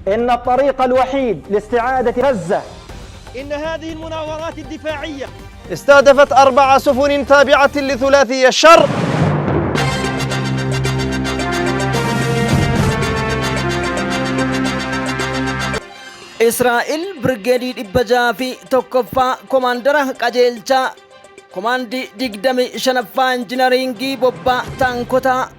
إن الطريق الوحيد لاستعادة غزة إن هذه المناورات الدفاعية استهدفت 4 سفن تابعة لثلاثي الشر. Israa'el Birgeedii 601ffaa komaandara qajeelchaa komaandii 25ffaa injinariingii bobbaa taankotaa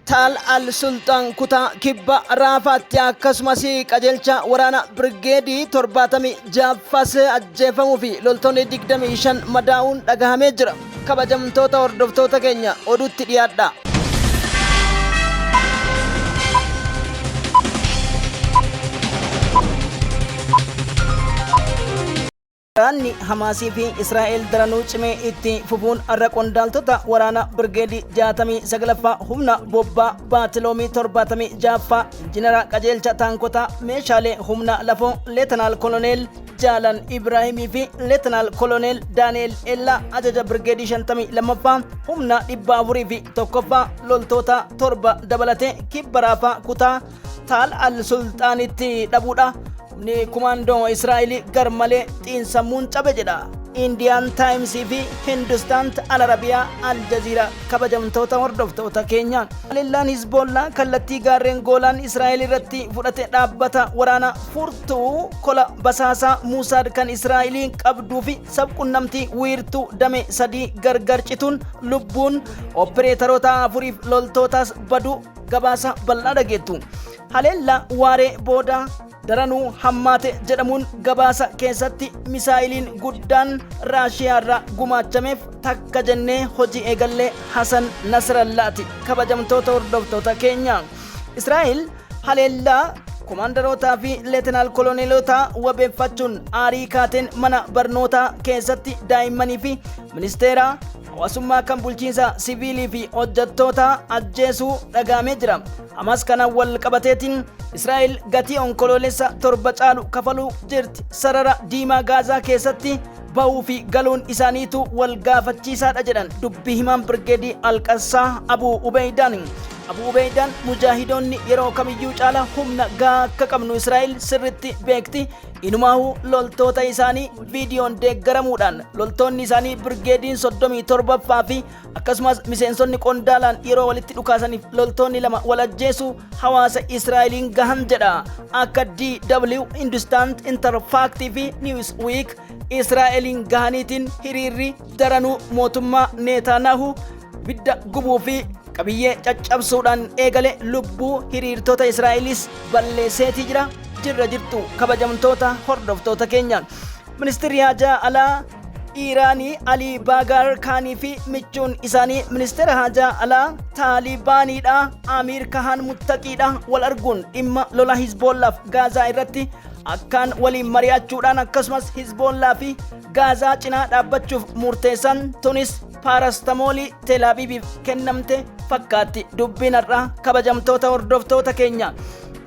Taal al Sulxaan kutaa kibba Raafaatti akkasumas qajeelcha waraana Birgeedii 76ffaas ajjeefamuu fi loltoonni 25 madaa'uun dhagahamee jira. Kabajamtoota hordoftoota keenya, oduutti dhiyaadha. Waraanni Hamaasii fi Israa'el daranuu cimee itti fufuun har'a qondaaltota waraana Birgeedii 69ffaa humna bobbaa baatiloomii 76ffaa injinara qajeelcha taankotaa meeshaalee humna lafoo Leetanaal Koloneel Jaalan Ibraahimii fi Leetanaal Koloneel Daani'el Ellaa ajaja Birgeedii 52ffaa humna 401ffaa loltoota 7 dabalatee kibba Raafaa kutaa Taal al Sulxaanitti dhabuudha. Humni kumaandoo Israa'el garmalee xiinsammuun cabe jedha. Indiyaan Taayimsii fi Hindustaan Al Arabiyaa Al Jaziira, kabajamtoota hordoftoota keenya. Haleellaan Hizboollaa kallattii gaarreen Goolaan Israa'el irratti fudhate dhaabbata waraana furtuu kola basaasaa Muusaad kan Israa'eliin qabduu fi sabqunnamtii wiirtuu dame 3 gargar cituun lubbuun opereetaroota 4f loltootaas baduu gabaasa bal'aa dhageettu. Haleellaa waaree booda daranuu hammaate jedhamuun gabaasa keessatti misaayiliin guddaan Raashiyaa irraa gumaachameef takka jennee hojii eegallee Hasan Nasrallaati. Kabajamtoota hordoftoota keenya. Israa'el haleellaa komaandarootaa fi leetinaal koloneelota wabeeffachuun aarii kaateen mana barnootaa keessatti daa'immanii fi ministeera hawaasummaa kan bulchiinsa siviilii fi hojjettoota ajjeesuu dhagaamee jira. Hamas kana wal qabateetiin Israa'el gatii Onkoloolessa 7 caalu kafaluu jirti. Sarara diimaa Gaazaa keessatti bahuu fi galuun isaaniitu wal gaafachiisaadha jedhan dubbii himaan Birgeedii Alqassaa Abuu Ubeeydaan. Abuu Ubeeydaan mujaahidoonni yeroo kamiyyuu caala humna gahaa akka qabnu Israa'el sirritti beekti. Inumaahuu loltoota isaanii viidiyoon deeggaramuudhaan loltoonni isaanii Birgeediin 37ffaa fi akkasumas miseensonni qondaalaan yeroo walitti dhukaasaniif loltoonni 2 wal ajjeesuu hawaasa Israa'eliin gahan jedha. Akka DW, Hindustan, Interfact fi Newsweek Israa'eliin gahaniitiin hiriirri daranuu mootummaa Neetaanaahu bidda gubuu fi qabiyyee caccabsuudhaan eegale lubbuu hiriirtota Israa'elis balleesseetii jira. Jirra jirtu, kabajamtoota hordoftoota keenya. Ministeerri Haajaa Alaa Iiraanii Alii Baagaar Kaanii fi michuun isaanii ministeera haajaa alaa Taalibaaniidha Amiir Kahaan Muttaqiidha wal arguun dhimma lola Hizboollaaf Gaazaa irratti akkaan waliin mari'achuudhaan akkasumas Hizboollaa fi Gaazaa cinaa dhaabbachuuf murteessan. Tunis paarastamoolii Teelaabiibiif kennamte fakkaatti dubbiin har'aa, kabajamtoota hordoftoota keenya.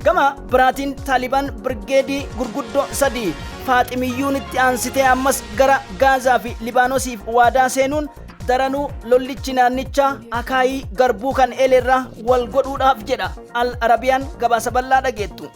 Gama biraatiin Taalibaan birgeedii gurguddoo 3 Faaximiyyuun itti aansitee ammas gara Gaazaa fi Libaanosiif waadaa seenuun daranuu lollichi naannichaa akaayii garbuu kan eleerraa wal godhuudhaaf jedha. Al Arabiyaan gabaasa bal'aa dhageettu.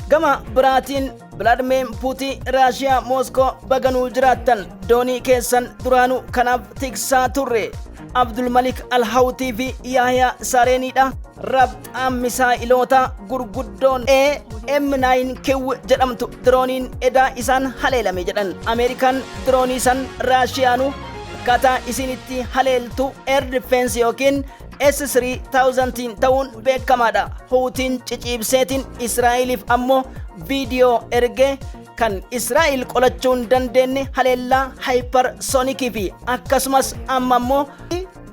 Gama biraatiin Vilaadimir Puutiin Raashiyaa Mooskoo baganuu jiraattan, doonii keessan duraanuu kanaaf tiksaa turre. Abdulmalik Alhawtii fi Yaahiyaa Sareeniidha. Rabxaan misaa'iloota gurguddoon AM9Q jedhamtu dirooniin edaa isaan haleelame jedhan. Ameerikaan diroonii san Raashiyaanu akkaataa isin itti haleeltu air defense yookiin S3000 ta'uun beekamaadha. Huutiin ciciibseetiin Israa'eliif ammoo viidiyoo ergee kan Israa'el qolachuu hin dandeenye haleellaa hypersonic fi akkasumas amma ammoo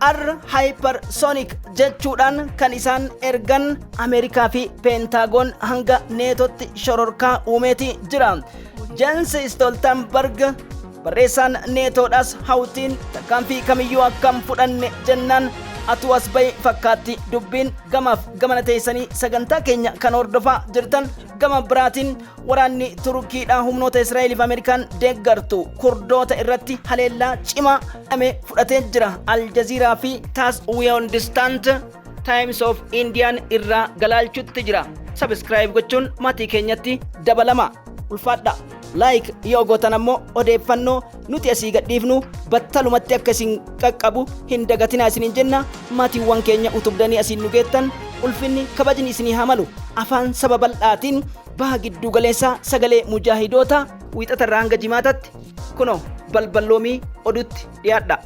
R hypersonic jechuudhaan kan isaan ergan Ameerikaa fi Peentaagoon hanga Neetotti shororkaa uumeeti jira. Jens Stoltenberg barreessaan Neetoodhaas Hawtiin tarkaanfii kamiyyuu akkam fudhanne jennaan atu as bahi fakkaatti dubbiin. Gamaaf gamana teessanii sagantaa keenya kan hordofaa jirtan. Gama biraatiin waraanni Turkiidha humnoota Israa'eliif Ameerikaan deeggartu Kurdoota irratti haleellaa cimaa dhame fudhatee jira. Al Jaziiraa fi Taas Wiyondistaant Times of Indiyaan irraa galaalchutti jira. Subscribe gochuun maatii keenyatti dabalama. Ulfaadha. Like yoo gootan ammoo odeeffannoo nuti asii gadhiifnu battalumatti akka isin qaqqabu hin dagatinaa isiniin jenna. Maatiiwwan keenya utubdanii asiin nu geettan, ulfinni kabajni isinii haa malu. Afaan saba bal'aatiin baha gidduu galeessaa, sagalee mujaahidoota, Wiixata irraa hanga Jimaatatti kunoo balballoomii odutti dhiyaadha.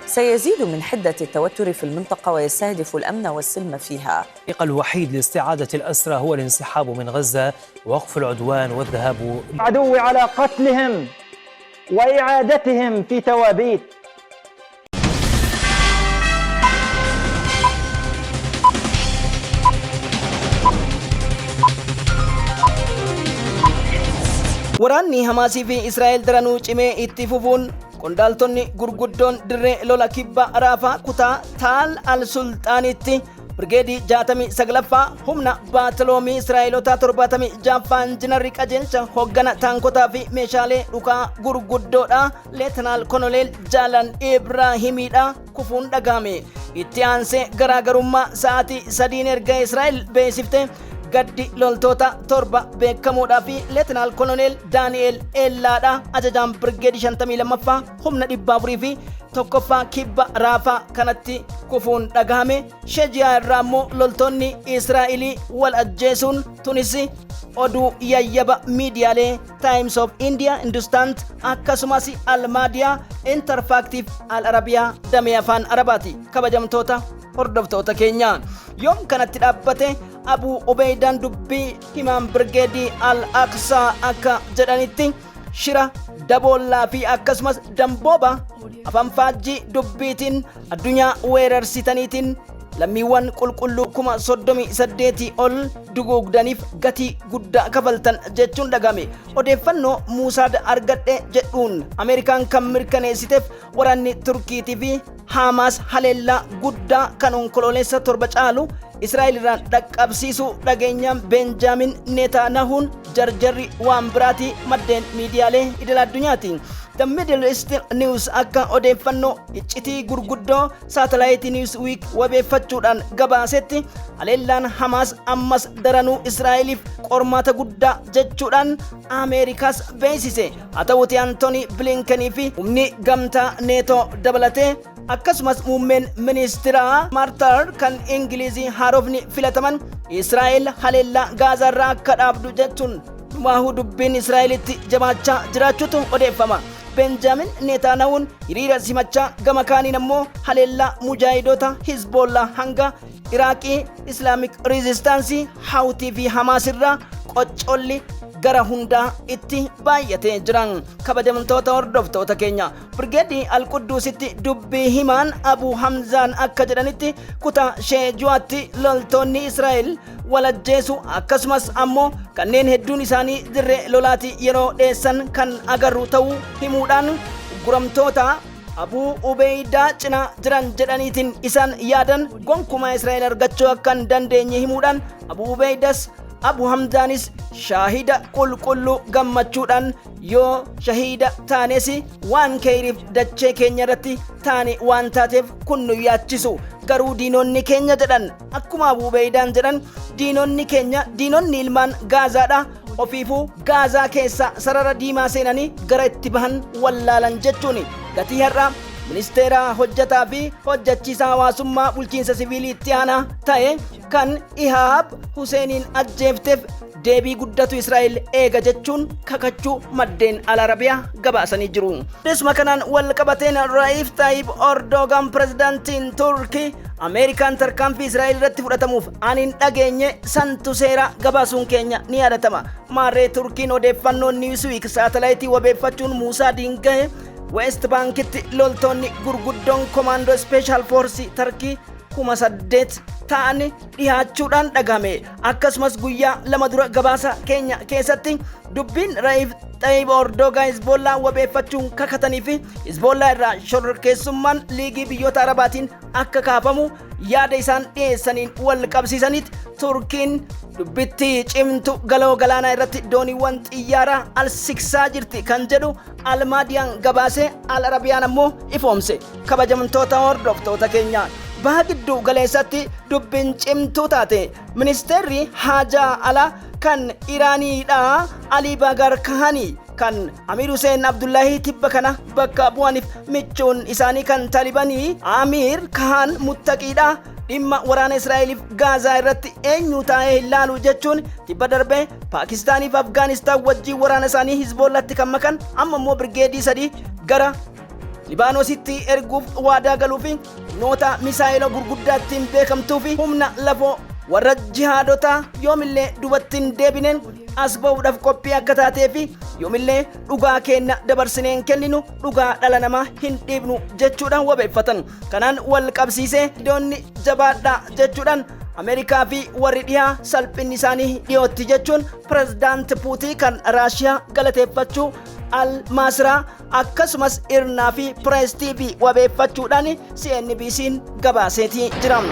سيزيد من حدة التوتر في المنطقة ويستهدف الأمن والسلم فيها. الطريق الوحيد لاستعادة الأسرى هو الانسحاب من غزة ووقف العدوان والذهاب العدو على قتلهم وإعادتهم في توابيت. Waraanni Hamaasii fi Israa'el daranuu cimee itti fufuun qondaaltonni gurguddoon dirree lola kibba Raafaa kutaa Taal al Sulxaanitti Birgeedii 69ffaa humna baatiloomii Israa'elotaa 76ffaa injinarri qajeelcha hoggana taankotaa fi meeshaalee dhukaa gurguddoodha Leetanaal Konoleel Jaalan Ibraahimiidha kufuun dhagahame. Itti aansee garaagarummaa sa'aatii 3n erga Israa'el beeksifte gaddi loltoota torba beekamoodhaa fi Leetanaal Koloneel Daani'eel Eellaadha ajajaan Birgeedii 52ffaa humna 401ffaa kibba Raafaa kanatti kufuun dhagahame. Shejiyaa irraa immoo loltoonni Israa'elii wal ajjeesuun tunis oduu yayyaba miidiyaalee Times of India, Hindustan akkasumas Almaadiyaa, Interfaaktiif Al Arabiyaa damee afaan Arabaati. Kabajamtoota hordoftoota keenya, yoom kanatti dhaabbate? Abuu Ubeeydaan dubbii himaan Birgeedii Al Aqsaa akka jedhanitti, shira daboollaa fi akkasumas dambooba afaan faajjii dubbiitiin addunyaa weerarsitaniitiin lammiiwwan qulqulluu 38,000 ol duguugdaniif gatii guddaa kafaltan jechuun dhagame. Odeeffannoo Muusaad argadhe jedhuun Ameerikaan kan mirkaneessiteef waraanni Turkiitii fi Haamaas haleellaa guddaa kan Onkoloolessa 7 caalu Israa'el irraan dhaqqabsiisuu dhageenyaan Beenjaamin Neetaanahuun jarjarri waan biraati maddeen miidiyaalee idil addunyaati. The Middle East News akka odeeffannoo iccitii gurguddoo saatalaayitii News Week wabeeffachuudhaan gabaasetti, haleellaan Hamaas ammas daranuu Israa'eliif qormaata guddaa jechuudhaan Ameerikaas beeksise. Haa ta'uuti Antoonii Bilinkanii fi humni gamtaa Neetoo dabalatee akkasumas muummeen ministeeraa Maartar kan Ingilizii haarofni filataman Israa'el haleellaa Gaazaarraa akka dhaabdu jechuun dhumaahuu dubbiin Israa'elitti jabaachaa jiraachuutu odeeffama. Benjaamin Neetaanahuun hiriira simachaa, gama kaaniin ammoo haleellaa mujaahidoota Hizboollaa hanga Iraaqii, Islaamik Riizistaansii, Hawtii fi Hamaas irraa qoccolli gara hundaa itti baay'atee jiran. Kabajamtoota hordoftoota keenya, Birgeedii Alqudduusitti dubbii himaan Abu Hamzaan akka jedhanitti, kutaa Sheejuwaatti loltoonni Israa'el walajjeesu akkasumas ammoo kanneen hedduun isaanii dirree lolaati yeroo dheessan kan agarru ta'uu himuudhaan, guramtoota Abuu Ubeeydaa cinaa jiran jedhaniitiin isaan yaadan gonkumaa Israa'el argachuu akka hin dandeenye himuudhaan, Abuu Ubeeydas Abu Hamdaanis shaahida qulqulluu gammachuudhaan yoo shahiida taanes waan keeyriif dachee keenya irratti taane waan taateef kun nu yaachisu, garuu diinonni keenya jedhan, akkuma Abu Ubeeydaan jedhan, diinonni keenya, diinonni ilmaan Gaazaadha, ofiifuu Gaazaa keessa sarara diimaa seenanii gara itti bahan wallaalan jechuun. Gatii har'a ministeera hojjataa fi hojjachiisaa hawaasummaa bulchiinsa siviilii itti aanaa ta'e kan Ihaab Huseeniin ajjeefteef deebii guddatu Israa'el eega jechuun kakachuu maddeen Al Arabiyaa gabaasanii jiru. Dhimma kanaan wal qabateen Raayif Taayib Erdogan pirezidaantiin Turkii Ameerikaan tarkaanfii Israa'el irratti fudhatamuuf ani hin dhageenye santu seera gabaasuun keenya ni yaadatama. Maarree Turkiin odeeffannoo Newsweek saatalaayitii wabeeffachuun Muusaadiin gahe West Baankitti loltoonni gurguddoon Komaandoo Special Force Tarkii 8,000 ta'an dhihaachuudhaan dhagahame. Akkasumas guyyaa 2 dura gabaasa keenya keessatti dubbiin Raayif Xayyib Erdogan Hizboollaa wabeeffachuun kakatanii fi Hizboollaa irraa shororkeessummaan liigii biyyoota Arabaatiin akka kaafamu yaada isaan dhiyeessaniin wal qabsiisanitti Turkiin dubbitti cimtu galoo galaanaa irratti dooniiwwan xiyyaaraa al siksaa jirti kan jedhu Almaadiyaan gabaase, Al Arabiyaan ammoo ifoomse. Kabajamtoota hordoftoota keenya, Baha Giddu Galeessatti dubbiin cimtuu taate. Ministeerri haajaa alaa kan Iraaniidha Alii Baagar Kahanii kan Amiir Hussein Abdullahi tibba kana bakka bu'aniif michuun isaanii kan Taalibanii Amiir Kahan Muttaqiidha, dhimma waraana Israa'eliif Gaazaa irratti eenyu taa'ee hin laalu jechuun tibba darbee Paakistaaniif Afgaanistaan wajjin waraana isaanii Hizboollatti kan makan, amma immoo birgeedii 3 gara Libaanoositti erguuf waadaa galuu fi humnoota misaa'ila gurguddaattiin beekamtuu fi humna lafoo warra jihaadotaa yoomillee duubatti hin deebineen as ba'uudhaaf qophii akka taatee fi yoomillee dhugaa keenna dabarsineen kenninu, dhugaa dhala namaa hin dhiibnu jechuudhaan wabeeffatan. Kanaan wal qabsiisee doonni jabaadhaa jechuudhaan Ameerikaa fi warri dhihaa salphinni isaanii dhiyootti jechuun Pirezidaant Puutii kan Raashiyaa galateeffachuu Al Maasiraa akkasumas Irnaa fi Press TV wabeeffachuudhaan CNBC'n gabaaseetii jira.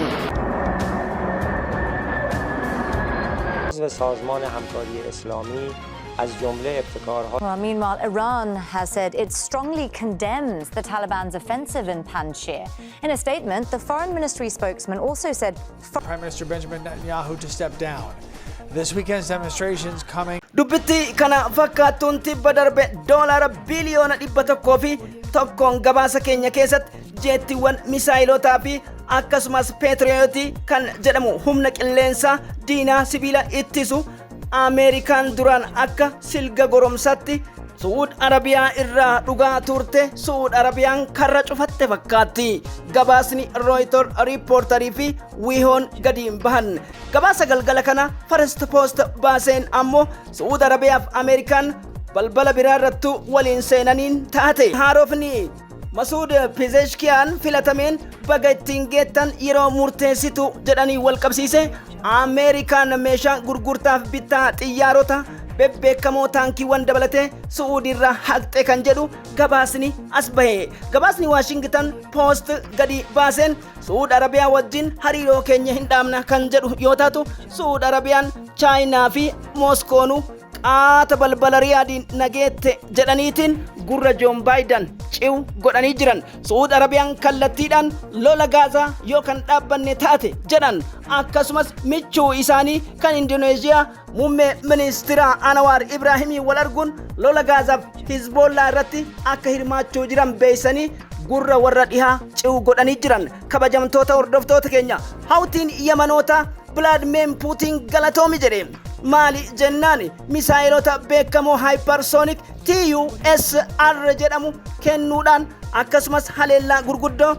عضو سازمان همکاری اسلامی از جمله ابتکارها Well, meanwhile, Iran has said it strongly condemns the Taliban's offensive in Panjshir. In a statement, the foreign ministry spokesman also said Prime Minister Benjamin Netanyahu to step down. This weekend's demonstrations coming Dubbitti kana fakkaattuun tibba darbe $101 biliyoona gabaasa keenya keessatti jeettiiwwan, misaayilotaa fi akkasumas Peetiriyootii kan jedhamu humna qilleensaa diinaa sibiila ittisu Ameerikaan duraan akka silga goromsatti Su'uud Arabiyaa irraa dhugaa turte, Su'uud Arabiyaan karra cufatte fakkaatti. Gabaasni Rooytor, Riippoortarii fi Wiihoon gadiin bahan. Gabaasa galgala kana First Post baaseen ammoo Su'uud Arabiyaaf Ameerikaan balbala biraa irrattu waliin seenaniin taate. Haarofni Masuud Pezeshkiyaan filatameen baga ittiin geettan yeroo murteessitu jedhanii wal qabsiise. Ameerikaan meeshaa gurgurtaaf bittaa xiyyaarota bebbeekamoo taankiiwwan dabalatee Su'uudiirraa haqxe kan jedhu gabaasni as bahe. Gabaasni Waashingtan Post gadi baaseen Su'uud Arabiyaa wajjin hariiroo keenya hin dhaabna kan jedhu yoo taatu, Su'uud Arabiyaan Chaayinaa fi Mooskoonu qaata balbala Riyaadiin nageette jedhaniitiin gurra Joon Baayidan ciw godhanii jiran. Su'uud Arabiyaan kallattiidhaan lola Gaazaa yoo kan dhaabbanne taate jedhan. Akkasumas michuu isaanii kan Indoneeziyaa muummee ministeera Anawaar Ibraahimii wal arguun lola Gaazaaf Hizboollaa irratti akka hirmaachuu jiran beeysanii gurra warra dhihaa ciw godhanii jiran. Kabajamtoota hordoftoota keenya, Hawtiin Yamanoota Vilaadimir Puutiin galatoomi jedhe. Maali jennaan, misaayilota beekamoo hypersonic TUSR jedhamu kennuudhaan akkasumas haleellaa gurguddoo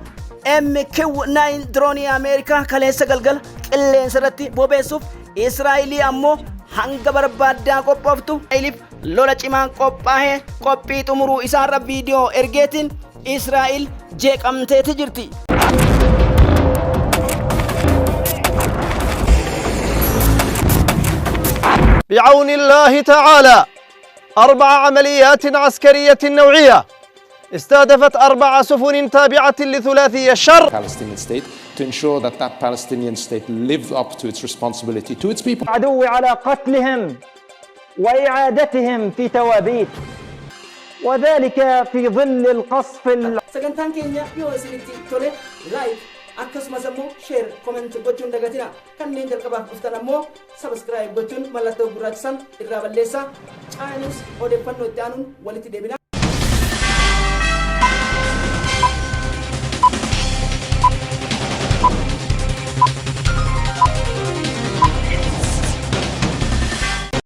MQ9 diroonii Ameerikaa kaleessa galgala qilleensa irratti bobeessuuf, Israa'elii ammoo hanga barbaaddaa qophooftu Israa'eliif lola cimaan qophaa'ee qophii xumuruu isaarra viidiyoo ergeetiin Israa'el jeeqamteeti jirti. بعون الله تعالى أربع عمليات عسكرية نوعية استهدفت أربع سفن تابعة لثلاثي الشر. Palestinian state to ensure that that Palestinian state lives up to its responsibility to its people. العدو على قتلهم وإعادتهم في توابيت، وذلك في ظل القصف Sagantaan keenya yoo isinitti tole like akkasumas ammoo share, comment gochuun dagatina. Kanneen jalqabaaf dhuftan ammoo subscribe gochuun mallattoo gurraachisan irraa balleessaa. Caanus odeeffannoo itti aanuun walitti deebina.